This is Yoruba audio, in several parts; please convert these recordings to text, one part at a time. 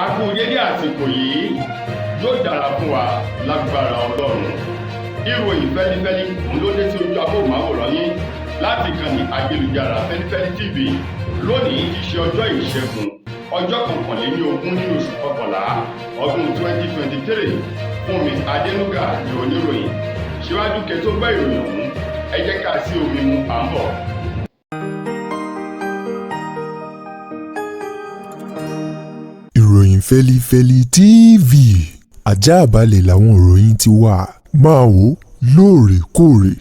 A kú dédé àsìkò yìí, yóò dára fún wa lágbára Ọlọ́run. Ìròyìn fẹ́lifẹ́li òun ló dé sí ojú amóhùnmáwòrán yín láti ìkànnì ayélujára Fẹ́lifẹ́li TV. Lónìí ti ṣe ọjọ́ Ìṣẹ́gun, ọjọ́ 21 nínú oṣù kọkànlá ọdún 2023. Fúnmi Adénúgà ní oníròyìn. Síwájú kẹ́ tó gbọ́ ìròyìn ọ̀hún, ẹ jẹ́ ká sí omi mu, à ń bọ̀. Ìròyìn Fẹ́lifẹ́li TV, àjààbálẹ̀ làwọn ìròyìn ti wà, máa wò ó lóòrèkóòrè.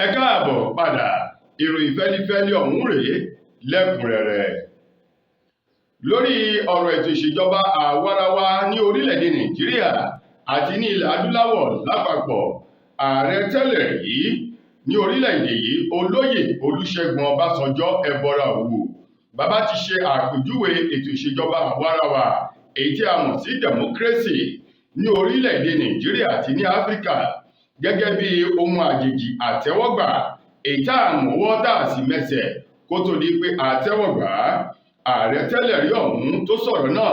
Ẹ káàbọ̀ padà, ìròyìn fẹ́lifẹ́li ọ̀hún rèé lẹ́kùnrẹ́rẹ́. Lórí ọ̀rọ̀ ètò ìṣèjọba àwarawa ní orílẹ̀-èdè Nàìjíríà àti ní ilẹ̀ adúláwọ̀ lápapọ̀, ààrẹ tẹ́lẹ̀ rí ní orílẹ̀-èdè yìí, Olóyè Olúṣẹ́gun Ọbásanjọ́ Ẹbọra Òwú bàbá, ti ṣe àpèjúwe ètò ìṣèjọba àwarawa, èyí tí a mọ̀ sí democracy, ní orílẹ̀-èdè Nàìjíríà àti ní Áfíríkà gẹ́gẹ́ bí ohun àjèjì àtẹ́wọ́gbà, èyí tá a mọ̀wọ́ tá a sì mẹsẹ̀ kó tó di pé àtẹ́wọ́gbà. Ààrẹ tẹ́lẹ̀ rí ọ̀hún tó sọ̀rọ̀ náà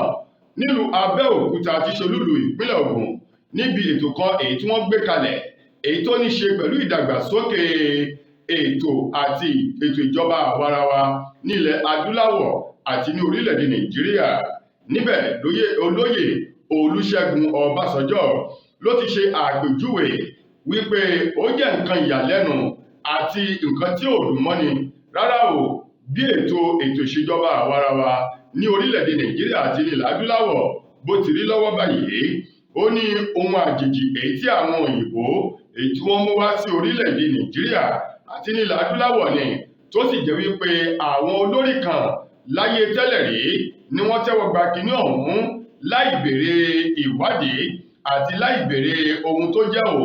nílùú Abẹ́òkúta tí ṣolúlu ìpínlẹ̀ Ògùn, níbi ètò kan èyí tí wọ́n gbé kalẹ̀, èyí tó ní ṣe pẹ̀lú ìdàgbàsókè ètò àti ètò ìjọba àwarawa nílẹ̀ adúláwọ̀ àti ní orílẹ̀-èdè Nàìjíríà. Níbẹ̀ lóyè olóyè Olúṣẹ́gun Ọbásanjọ́ ló ti ṣe àpèjúwe wípé ó jẹ́ nǹkan ìyàlẹ́nu àti nǹkan tí ò dùn mọ́ni rárá o, bí ètò ìṣèjọba àwarawa ní orílẹ̀-èdè Nàìjíríà àti nílẹ̀ adúláwọ̀ bó ti rí lọ́wọ́ báyìí. Ó ní ohun àjèjì èyí tí àwọn òyìnbó èyí tí wọ́n mú wá sí orílẹ̀-èdè Nàìjíríà àti nílẹ̀ adúláwọ̀ ni, tó sì jẹ́ wípé àwọn olórí kan láyé tẹ́lẹ̀ rí ni wọ́n tẹ́wọ́ gba kinní ọ̀hún láì béèrè ìwádìí àti láì béèrè ohun tó jẹ́ o,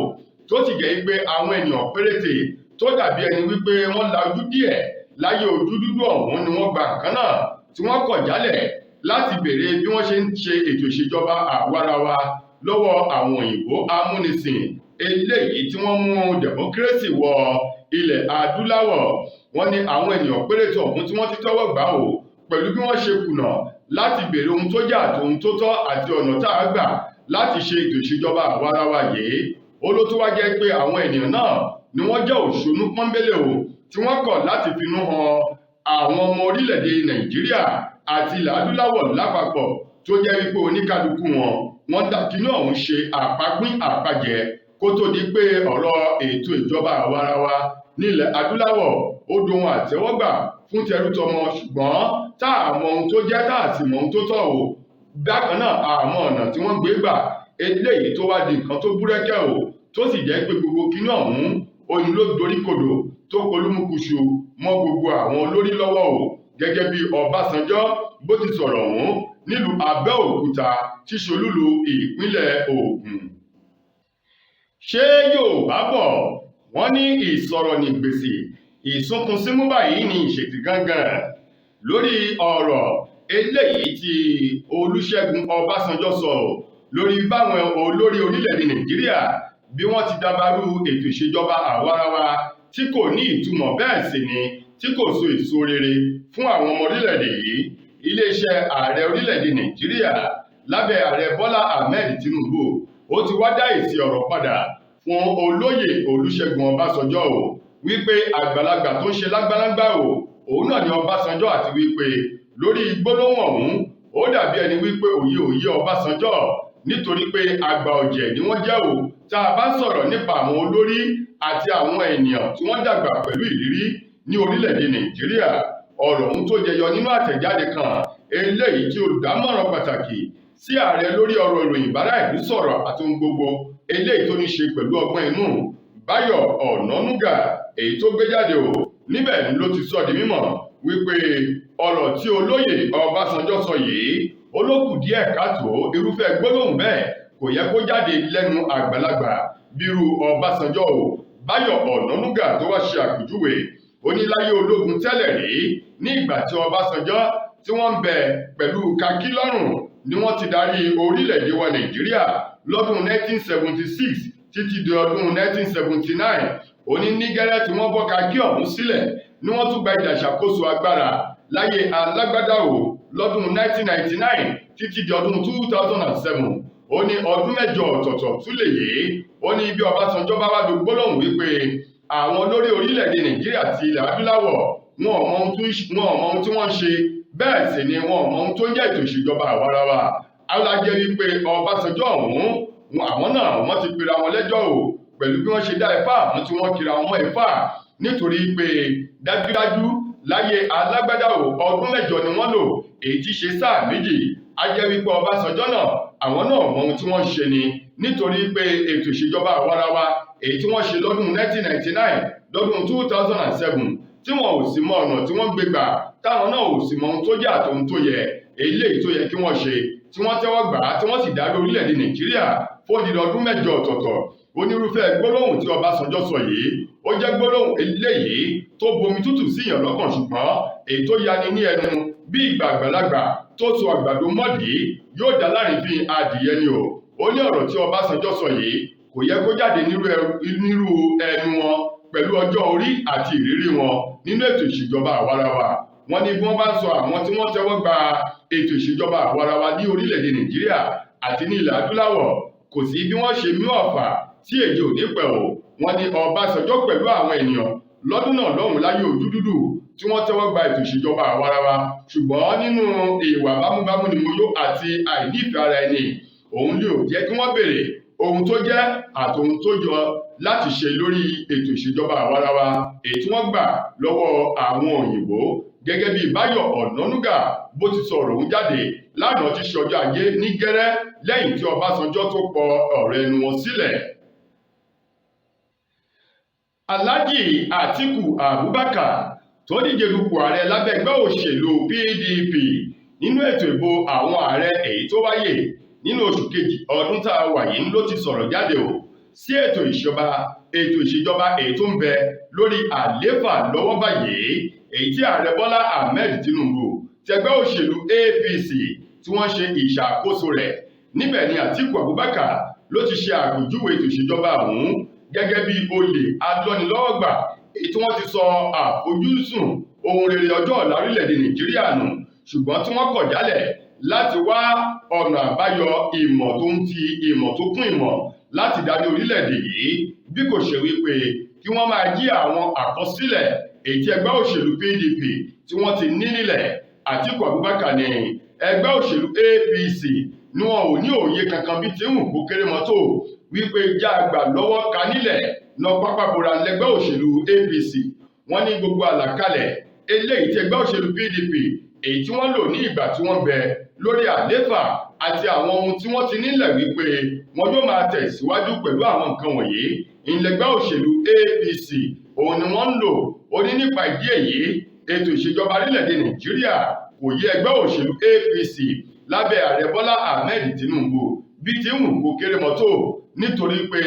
tó sì jẹ́ wípé àwọn ènìyàn péréte tó dàbí ẹni wípé wọ́n la ojú díẹ̀ láyé ojú dúdú ọ̀hún ni wọ́n gba nǹkan náà, tí wọ́n kọ̀ jálẹ̀ láti béèrè bí wọ́n ṣe ń ṣe ètò ìṣèjọba àwarawa lọ́wọ́ àwọn òyìnbó amúnisìn eléyìí tí wọ́n mú democracy wọ ilẹ̀ adúláwọ̀. Wọ́n ní àwọn ènìyàn péréte ọ̀hún tí wọ́n ti tẹ́wọ́ gbà ó pẹ̀lú bí wọ́n ṣe kùnà láti béèrè ohun tó jẹ́ àti ohun tó tọ́ àti ọ̀nà tá a gbà láti ṣe ètò ìṣèjọba àwarawa yìí. Ó ló tún wá jẹ́ pé àwọn ènìyàn náà ni wọ́n jẹ́ òṣónú pọ́nbélé o, tí wọ́n kọ̀ láti finú hàn àwọn ọmọ orílẹ̀-èdè Nàìjíríà àti ilẹ̀ adúláwọ̀ lápapọ̀, tó jẹ́ wípé oníkálukú wọn wọ́n dá kinní ọ̀hún ṣe àpagbín àpajẹ kó tó di pé ọ̀rọ̀ ètò ìjọba àwarawa nílẹ̀ adúláwọ̀ ó dohun àtẹ́wọ́gbà fún tẹrútọmọ, ṣùgbọ́n tá a mọ ohun tó jẹ́, tá a sì mọ ohun tó tọ́ o. Bákan náà, àmọ́ ọ̀nà tí wọ́n gbé gbà eléyìí tó wá di nǹkan tó búrẹ́kẹ́ o, tó sì jẹ́ pé gbogbo kinní ọ̀hún òun ló doríkodò tó polúmúkuṣu mọ́ gbogbo àwọn olórí lọ́wọ́ o, gẹ́gẹ́ bí Ọbásanjọ́ bó ti sọ̀rọ̀ ọ̀hún nílùú Abẹ́òkúta tí ṣolúlu ìpínlẹ̀ Ògùn. Ṣé Yorùbá bọ̀ wọ́n ní ìsọ̀rọ̀ ní gbèsè, ìsúnkúnsímú báyìí ní ìṣètì gangan. Lórí ọ̀rọ̀ eléyìí tí Olúṣẹ́gun Ọbásanjọ́ sọ lórí báwọn olórí orílẹ̀-èdè Nàìjíríà bí wọ́n ti dabarú ètò ìṣèjọba àwarawa tí kò ní ìtumọ̀, bẹ́ẹ̀ sì ni tí kò so èso rere fún àwọn ọmọ orílẹ̀-èdè yìí, iléeṣẹ́ ààrẹ orílẹ̀-èdè Nàìjíríà lábẹ́ ààrẹ Bọ́lá Ahmed Tinubu ó ti wá dá èsì ọ̀rọ̀ padà fún olóyè Olúṣẹ́gun Ọbásanjọ́ o, wípé àgbàlagbà tó ń ṣe lágbálágbà o, òun náà ni Ọbásanjọ́, àti wípé lórí gbólóhùn ọ̀hún ó dàbí ẹni wípé òye òye Ọbásanjọ́, nítorí pé àgbà ọ̀jẹ̀ ni wọ́n jẹ́ o. Tá a bá sọ̀rọ̀ nípa àwọn olórí àti àwọn ènìyàn tí wọ́n dàgbà pẹ̀lú ìrírí ní orílẹ̀-èdè Nàìjíríà, ọ̀rọ̀ ọ̀hún tó jẹyọ nínú àtẹ̀jáde kan eléyìí tí olùdámọ̀ràn pàtàkì sí ààrẹ lórí ọ̀rọ̀ ìròyìn bára ìlú sọ̀rọ̀ àti ohun gbogbo eléyìí tó ní ṣe pẹ̀lú ọgbọ́n inú, Báyọ̀ Ọ̀nànúgà, èyí tó gbé jáde o. Níbẹ̀ ló ti sọ di mímọ̀ wípé ọ̀rọ̀ tí olóyè Ọbásanjọ́ sọ yìí ó ló kù díẹ̀ káàtó, irúfẹ́ gbólóhùn bẹ́ẹ̀ kò yẹ kó jáde lẹ́nu àgbàlagbà bírú Ọbásanjọ́ o. Báyọ̀ Ọ̀nànúgà tó wá ṣe àpèjúwe, ó ní láyé ológun tẹ́lẹ̀ rí, ní ìgbà tí Ọbásanjọ́ tí wọ́n ń bẹ pẹ̀lú kakí lọ́rùn ni wọ́n ti darí orílẹ̀-èdè wa Nàìjíríà lọ́dún 1976 títí di ọdún 1979. Ó ní ní gẹ́rẹ́ tí wọ́n bọ́ kakí ọ̀hún sílẹ̀ ni wọ́n tún gba ìdàṣàkóso agbára láyé alágbádá o lọ́dún 1999 títí di ọdún 2007. Ó ní ọdún 8 ọ̀tọ̀ọ̀tọ̀ tún lè yé. Ó ní bí Ọbásanjọ́ bá wá do gbólóhùn wípé àwọn olórí orílẹ̀-èdè Nàìjíríà ti ilẹ̀ adúláwọ̀ wọn ò mọ ohun tí wọ́n ń ṣe, bẹ́ẹ̀ sì ni wọn ò mọ ohun tó ń jẹ́ ètò ìṣèjọba àwarawa. Alájẹ́ wípé Ọbásanjọ́ ọ̀hún àwọn náà wọ́n ti pera wọn lẹ́jọ́ o pẹ̀lú bí wọ́n ṣe dá ifá àwọn tí wọ́n kira wọn mọ́ ifá, nítorí pé dájúdájú láyé alágbádá o ọdún 8 ni wọ́n lò, èyí tí ṣe sáà 2. A jẹ́ wípé Ọbásanjọ́ náà àwọn náà mọ ohun tí wọ́n ń ṣe ni, nítorí pé ètò ìṣèjọba àwarawa èyí tí wọ́n ṣe lọ́dún 1999 lọ́dún 2007 tí wọn ò sì mọ ọ̀nà tí wọ́n gbé gbà, táwọn náà ò sì mọ ohun tó jẹ́ àtohun tó yẹ eléyìí tó yẹ kí wọ́n ṣe, tí wọ́n tẹ́wọ́ gbà á tí wọ́n sì darí orílẹ̀-èdè Nàìjíríà fódìdí ọdún 8 ọ̀tọ̀ọ̀tọ̀. Onírúfẹ́ gbólóhùn tí Ọbásanjọ́ sọ yìí ó jẹ́ gbólóhùn eléyìí tó bomi tútù síyàn lọ́kàn, ṣùgbọ́n èyí tó yani ní ẹnu bí ìgbà àgbàlagbà tó so àgbàdo mọ́dì yóò dá láàrin adìyẹ ni o. Ó ní ọ̀rọ̀ tí Ọbásanjọ́ sọ yìí kò yẹ kó jáde nírú ẹnu wọn pẹ̀lú ọjọ́ orí àti ìrírí wọn nínú ètò ìṣèjọba àwarawa. Wọ́n ní bí wọ́n bá sọ àwọn tí wọ́n tẹ́wọ́ gba ètò ìṣèjọba àwarawa ní orílẹ̀-èdè Nàìjíríà àti ní ilẹ̀ adúláwọ̀, kò sí bí wọ́n ṣe mú ọ̀fà tí èjì ò ní pẹ̀ o. Wọ́n ní Ọbásanjọ́ pẹ̀lú àwọn ènìyàn lọ́dún náà lọ́hùn láyé ojú dúdú tí wọ́n tẹ́wọ́ gba ètò ìṣèjọba àwarawa, ṣùgbọ́n nínú ìwà bámúbámú ni mo yó àti àìnífẹ̀ẹ́ ara ẹni, òun ni ò jẹ́ kí wọ́n béèrè ohun tó jẹ́ àtohun tó yọ láti ṣe lórí ètò ìṣèjọba àwarawa èyí tí wọ́n gbà lọ́wọ́ àwọn òyìnbó. Gẹ́gẹ́ bí Báyọ̀ Ọ̀nànúgà bó ti sọ ọ̀rọ̀ òun jáde lánàá tí ṣe ọjọ́ ajé ní gẹ́rẹ́ lẹ́yìn tí Ọbásanjọ́ tó pọ ọ̀rọ̀ ẹnu wọn sílẹ̀. Alhaji Atiku Abubakar tó díje dupò ààrẹ lábẹ́ ẹgbẹ́ òṣèlú PDP nínú ètò ìbò àwọn ààrẹ èyí tó wáyé nínú oṣù kejì ọdún tá a wà yìí ló ti sọ̀rọ̀ jáde o sí ètò ìṣèjọba èyí tó ń bẹ lórí àlééfà lọ́wọ́ báyìí, èyí tí ààrẹ Bọ́lá Ahmed Tinubu tẹgbẹ́ òṣèlú APC tí wọ́n ṣe ìṣàkóso rẹ̀. Níbẹ̀ ni Atiku Abubakar ló ti ṣe àpèjúwe ètò ìṣèjọba ọ̀hún gẹ́gẹ́ bí olè alọ́nilọ́wọ́gbà èyí tí wọ́n ti sọ àfojúsùn ohun rere ọjọ́ ọ̀la orílẹ̀-èdè Nàìjíríà nù, ṣùgbọ́n tí wọ́n kọ̀ jálẹ̀ láti wá ọ̀nà àbáyọ ìmọ̀ tó ń ti ìmọ̀ tó kún ìmọ̀ láti darí orílẹ̀-èdè yìí, bí kò ṣe wípé kí wọ́n máa jí àwọn àkọsílẹ̀ èyí tí ẹgbẹ́ òṣèlú PDP tí wọ́n ti ní nílẹ̀. Atiku Abubakar ní ẹgbẹ́ òṣèlú APC ni wọn ò ní òye kankan bí tí ń kó kéré mọ́tò wípé já àgbà lọ́wọ́ ka nílẹ̀ lọ pápábora lẹgbẹ́ òṣèlú APC. Wọ́n ní gbogbo àlàkalẹ̀ eléyìí tí ẹgbẹ́ òṣèlú PDP èyí tí wọ́n lò ní ìgbà tí wọ́n bẹ lórí àléfà àti àwọn ohun tí wọ́n ti nílẹ̀ wípé wọn yóò máa tẹ̀síwájú pẹ̀lú àwọn nǹkan wọ̀nyí, ìlẹgbẹ́ òṣèlú APC òun ni wọ́n ń lò. Ó ní nípa ìdí èyí ètò ìṣèjọba orílẹ̀-èdè Nàìjíríà kò yé ẹgbẹ́ òṣèlú APC lábẹ́ ààrẹ Bọ́lá Ahmed Tinubu bí ti ń wù kó kéré mọ́tò, nítorí pé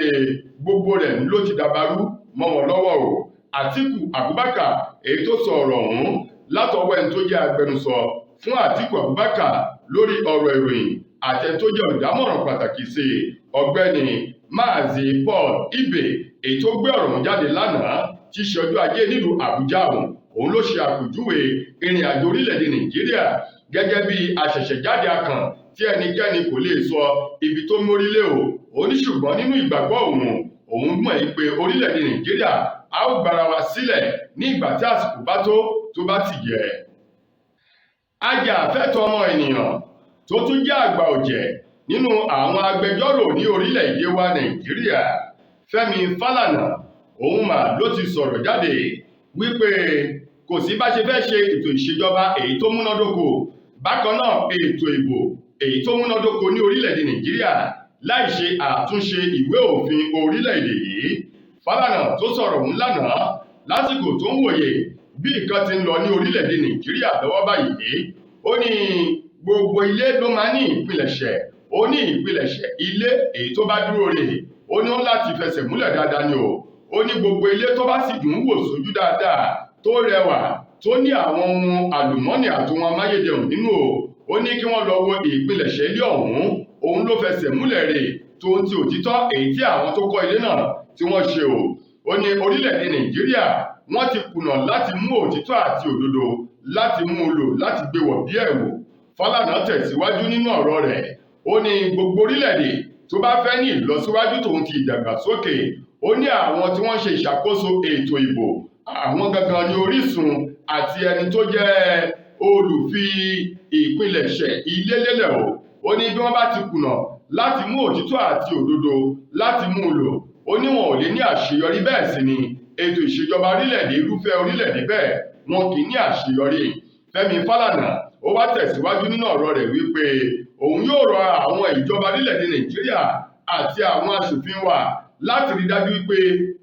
gbogbo rẹ̀ ló ti dàbàrú mọ́ wọn lọ́wọ́ o. Atiku Abubakar èyí tó sọ ọ̀rọ̀ ọ̀hún látọwọ́ ẹni tó jẹ́ agbẹnusọ fún Atiku Abubakar lórí ọ̀rọ̀ ìròyìn àti ẹni tó jẹ́ olùdámọ̀ràn pàtàkì sí ọ̀gbẹ́ni Maazi Paul Ibe èyí tó gbé ọ̀rọ̀ ọ̀hún jáde lánàá tí ṣe ọjọ́ ajé nílùú Àbújá òun ló ṣe àpèjúwe ìrìn àjò orílẹ̀-èdè Nàìjíríà gẹ́gẹ́ bí àṣẹ̀ṣẹ̀jáde akàn tí ẹnikẹ́ni kò lè sọ ibi tó mórí lé o. Ó ní ṣùgbọ́n nínú ìgbàgbọ́ òun mọ̀ pé orílẹ̀-èdè Nàìjíríà a ó gbára wa sílẹ̀ ní ìgbà tí àsìkò bá tó tó bá ti yẹ. Ajàfẹ́tọ̀ọ́ ọmọ ènìyàn tó tún jẹ́ àgbà ọ̀jẹ̀ nínú àwọn agbẹjọ́rò ní orílẹ̀-èdè wa Nàìjíríà, Fẹ́mi Fálànà, òun mà ló ti sọ̀rọ̀ jáde wípé kò sí bá ṣe fẹ́ ṣe ètò ìṣèjọba èyí tó múnádóko, bákan náà ètò ìbò èyí tó múnádóko ní orílẹ̀-èdè Nàìjíríà láì ṣe àtúnṣe ìwé òfin orílẹ̀-èdè yìí. Fálànà tó sọ̀rọ̀ òun lánàá lásìkò tó ń wòye bí nǹkan ti ń lọ ní orílẹ̀-èdè Nàìjíríà lọ́wọ́ báyìí, ó ní gbogbo ilé ló máa ní ìpilẹ̀ṣẹ̀, ó ní ìpilẹ̀ṣẹ̀ ilé èyí tó bá dúró rè, ó ní láti fẹsẹ̀ múlẹ̀ dáadáa ni o. Ó ní gbogbo ilé tó bá sì dùn ún wò sójú dáadáa tó rẹwà tó ní àwọn ohun àlùmọ́nì àtòhun amáyédẹrùn nínú o, ó ní kí wọ́n lọ wo ìpilẹ̀ṣẹ̀ ilé ọ̀hún, òun ló fẹsẹ̀ múlẹ̀ rè tó ń ti òtítọ́ èyí tí àwọn tó kọ́ ilé náà tí wọ́n ṣe o. Ó ní orílẹ̀-èdè Nàìjíríà wọ́n ti kùnà láti mú òtítọ́ àti òdodo láti mú un lò láti gbé wọ̀ bí ẹ̀wù. Fálànà tẹ̀síwájú nínú ọ̀rọ̀ rẹ̀. Ó ní gbogbo orílẹ̀-èdè tó bá fẹ́ ní ìlọsíwájú tòun ti ìdàgbàsókè, ó ní àwọn tí wọ́n ṣe ìṣàkóso ètò ìbò, àwọn gangan ní orísun àti ẹni tó jẹ́ olùfi ìpilẹ̀ṣẹ̀ ilé lélẹ̀ o. Ó ní bí wọ́n bá ti kùnà láti mú òtítọ́ àti òdodo láti mú un lò, ó ní wọn ò lè ní àṣeyọrí. Bẹ́ẹ̀ sì ni ètò ìṣèjọba orílẹ̀-èdè irúfẹ́ orílẹ̀-èdè bẹ́ẹ̀ wọn kì í ní àṣeyọrí. Fẹ́mi Fálànà ó wá tẹ̀síwájú nínú ọ̀rọ̀ rẹ̀ wípé òun yóò rọ àwọn ìjọba orílẹ̀-èdè Nàìjíríà àti àwọn aṣòfin wa láti rí dájú wípé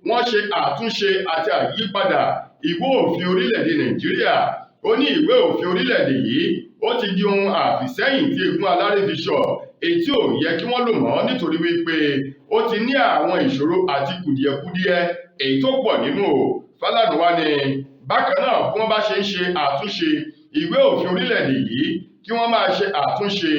wọ́n ṣe àtúnṣe àti àyípadà ìwé òfin orílẹ̀-èdè Nàìjíríà. Ó ní ìwé òfin orílẹ̀-èdè yìí ó ti di ohun àfìsẹ́yìn tí eégún aláré fi sọ, èyí tí ò yẹ kí wọ́n lò mọ́, nítorí wípé ó ti ní àwọn ìṣòro àti kùdìẹ̀kudiẹ èyí tó pọ̀ nínú o. Fálànà wá ní bákan náà, bí wọ́n bá ṣe ń ṣe àtúnṣe ìwé òfin orílẹ̀-èdè yìí, kí wọ́n máa ṣe àtúnṣe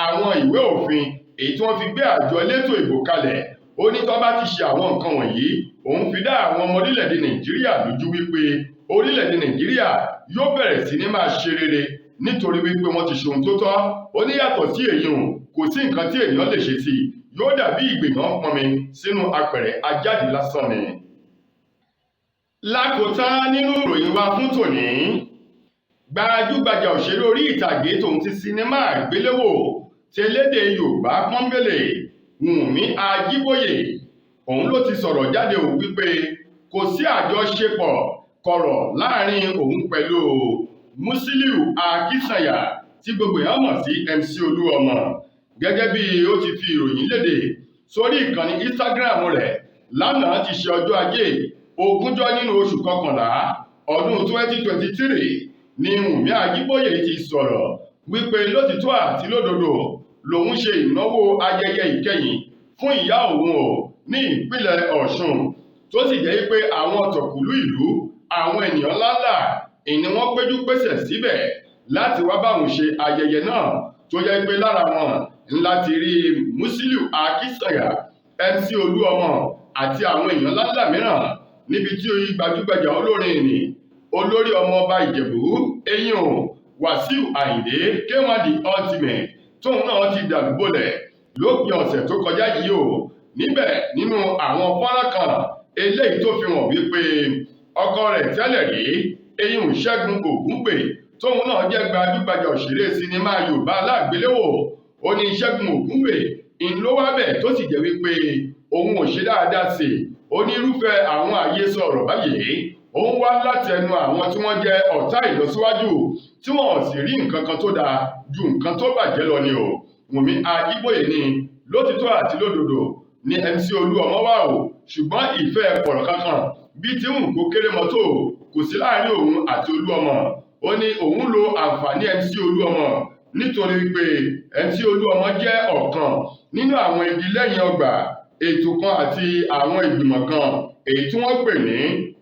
àwọn ìwé òfin èyí tí wọ́n fi gbé àjọ elétò ìbò kalẹ̀. Ó ní tó bá ti ṣe àwọn nǹkan wọ̀nyí, òun fi dá àwọn ọmọ orílẹ̀-èdè Nàìjíríà lójú wípé orílẹ̀-èdè Nàìjíríà yóò bẹ̀rẹ̀ sí ní máa ṣe rere, nítorí wípé wọ́n ti ṣe ohun tó tọ́. Ó ní yàtọ̀ sí èyí, kò sí nǹkan tí èèyàn lè ṣe sí i, yóò dàbí ìgbìyàn pọnmi sínú apẹ̀rẹ̀ ajáde lásán ni. Lákòótán nínú ìròyìn wa fún tòní, gbajúgbajà òṣèré orí ìtàgé tòun ti sinimá àgbéléwò tẹlédè Yorùbá pọ́nbélé Wùnmí Ajíbóyè, òun ló ti sọ̀rọ̀ jáde ò wípé kò sí àjọṣepọ̀ kọ̀rọ̀ láàrin òun pẹ̀lú Musiliu Akínsànyà tí gbogbo èèyàn mọ̀ sí MC Olúọmọ. Gẹ́gẹ́ bí ó ti fi ìròyìn léde sórí ìkànnì Instagram rẹ̀ lánàá ti ṣe ọjọ́ Ajé, 20 nínú oṣù kọkànlá ọdún 2023, ni Wùnmí Ajíbóyè ti sọ̀rọ̀ wípé lótìtọ́ àti lódodo lòun ṣe ìnáwó ayẹyẹ ìkẹyìn fún ìyá òun ò ní ìpínlẹ̀ Ọ̀ṣun, tó sì jẹ́ pé àwọn tọ̀kùlú ìlú, àwọn ènìyàn ńláńlá ìní wọ́n péjú pésẹ̀ síbẹ̀ láti wá báwọn ṣe ayẹyẹ náà, tó jẹ́ pé lára wọn ńlá ti rí Musiliu Akínsànyà, MC Olúọmọ àti àwọn èèyàn ńláńlá mìíràn, níbi tí gbajúgbajà olórin ìní olórí ọmọọba Ìjẹ̀bú eyín o Wàsíù Àyìndé K1 The Ultimate tóun náà ti dàlúbọ̀lẹ̀ lópin ọ̀sẹ̀ tó kọjá yìí o. Níbẹ̀ nínú àwọn fọ́nrán kan eléyìí tó fi hàn wípé ọkọ rẹ̀ tẹ́lẹ̀ rí eyín Ṣẹ́gun Ògúngbè tóun náà jẹ́ gbajúgbajà òṣèré sinimá Yorùbá aláàgbéléwò, ó ní Ṣẹ́gun Ògúngbè ńlọ́wọ́bẹ̀ tó sì jẹ́ wípé òun ò ṣe dáadáa sí i. Ó ní irúfẹ́ àwọn àyesọ ọ̀rọ̀ báyìí ó ń wá láti ẹnu àwọn tí wọ́n jẹ́ ọ̀tá ìlọsíwájú tí wọ́n sì rí nǹkan kan tó dáa ju nǹkan tó bàjẹ́ lọ ni o. Wùnmí Ajíbóyè ni lótìtọ́ àti lódodo ni MC Olúọmọ wà o, ṣùgbọ́n ìfẹ́ pọ̀rọ̀ kankan bí tí ń kó kéré mọ́tò kò sí láàrin òun àti Olúọmọ. Ó ní òun lo àǹfààní MC Olúọmọ nítorí pé MC Olúọmọ jẹ́ ọ̀kan nínú àwọn igi lẹ́yìn ọgbà ètò kan àti àwọn ìgbìmọ̀ kan èyí tí wọ́n pè ní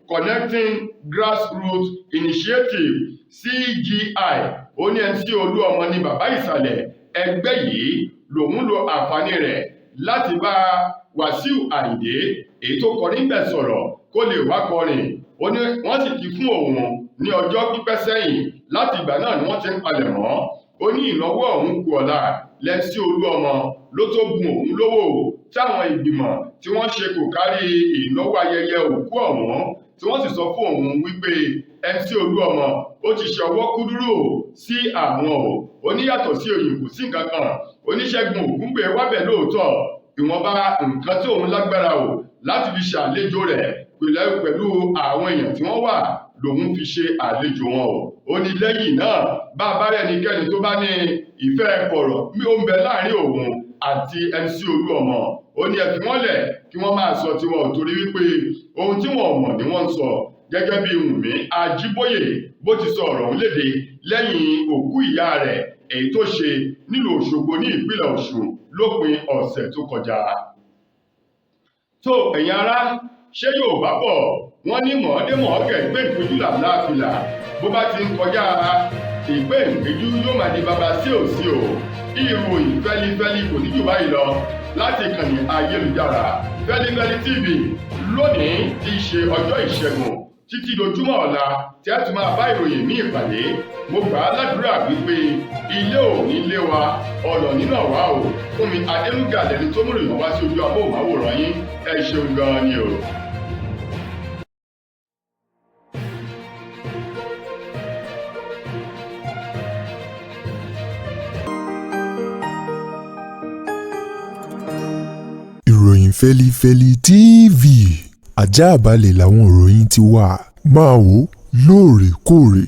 Connecting Grassroots Initiative CGI. Ó ní MC Olúọmọ ní bàbá ìsàlẹ̀ ẹgbẹ́ yìí, lòun lo àǹfààní rẹ̀ láti bá Wàsíù Àyìndé èyí tó kọrin bẹ̀ sọ̀rọ̀ kó lè wá kọrin. Ó ní wọ́n sì ti fún òun ní ọjọ́ pípẹ́ sẹ́yìn, láti ìgbà náà ni wọ́n ti ń palẹ̀ mọ́. Ó ní ìnáwó ọ̀hún kù ọ̀la lẹ́sí Olúọmọ ló tó bun òun lówó táwọn ìgbìmọ̀ tí wọ́n ṣe kò kárí ìnáwó ayẹyẹ òkú ọ̀hún, tí wọ́n sì sọ fún òun wípé MC Olúọmọ ó ti ṣe ọwọ́ kúdúrú sí àwọn o. Ó ní yàtọ̀ sí òyìn kò sí nǹkan kan. Oníṣègùn Ògúngbè wábẹ̀ lóòótọ́, ìwọ̀nba nǹkan tí òun lágbára o láti fi ṣàlejò rẹ̀ pẹ̀lú àwọn èèyàn tí wọ́n wà lòun fi ṣe àlejò wọn o. Ó ní lẹ́yìn náà bá a bá rẹ̀ ẹnikẹ́ni tó bá ní ìfẹ́ kọ̀rọ̀ bí ó ń bẹ láàrin òun àti MC Olúọmọ, ó ní ẹ fi wọ́n lẹ̀ kí wọ́n máa sọ tiwọn ò, torí wípé ohun tí wọ́n mọ̀ ni wọ́n ń sọ. Gẹ́gẹ́ bí Wùnmí Ajíbóyè bó ti sọ ọ̀rọ̀ ọ̀hún léde lẹ́yìn òkú ìyá rẹ̀ èyí tó ṣe nílùú Òṣogbo ní ìpínlẹ̀ Ọ̀ṣun lópin ọ̀sẹ̀ tó kọjá. Tó ẹ̀yin ará, ṣé Yorùbá bọ̀ wọ́n ní mọ̀ọ́dé mọ̀ọ́kẹ́ ìgbé ìpéjú làlá fìlà, bó bá ti ń kọjá ìgbé ìpéjú yóò máa di bàbá sí òsì o. Ìròyìn fẹ́lifẹ́li kò ní jù báyìí lọ. Láti ìkànnì ayélujára Fẹ́lífẹ́lí TV lónìí tí í ṣe ọjọ́ Ìṣẹ́gun, títí dojúmọ́ ọ̀la tí a tún máa bá ìròyìn míì pàdé, mo gbà á ládùúrà wípé ilé ò ní lé wa, ọ̀nà nínú àwa o. Fún mi Adélúgà lẹni tó múròyìn wá sí ojú amóhùnmáwòrán yín. Ẹ ṣeun gan-an ni o. Ìròyìn Fẹ́lífẹ́lí TV, ajáàbalẹ̀ làwọn ìròyìn ti wà. Máa wò lóòrèkóòrè.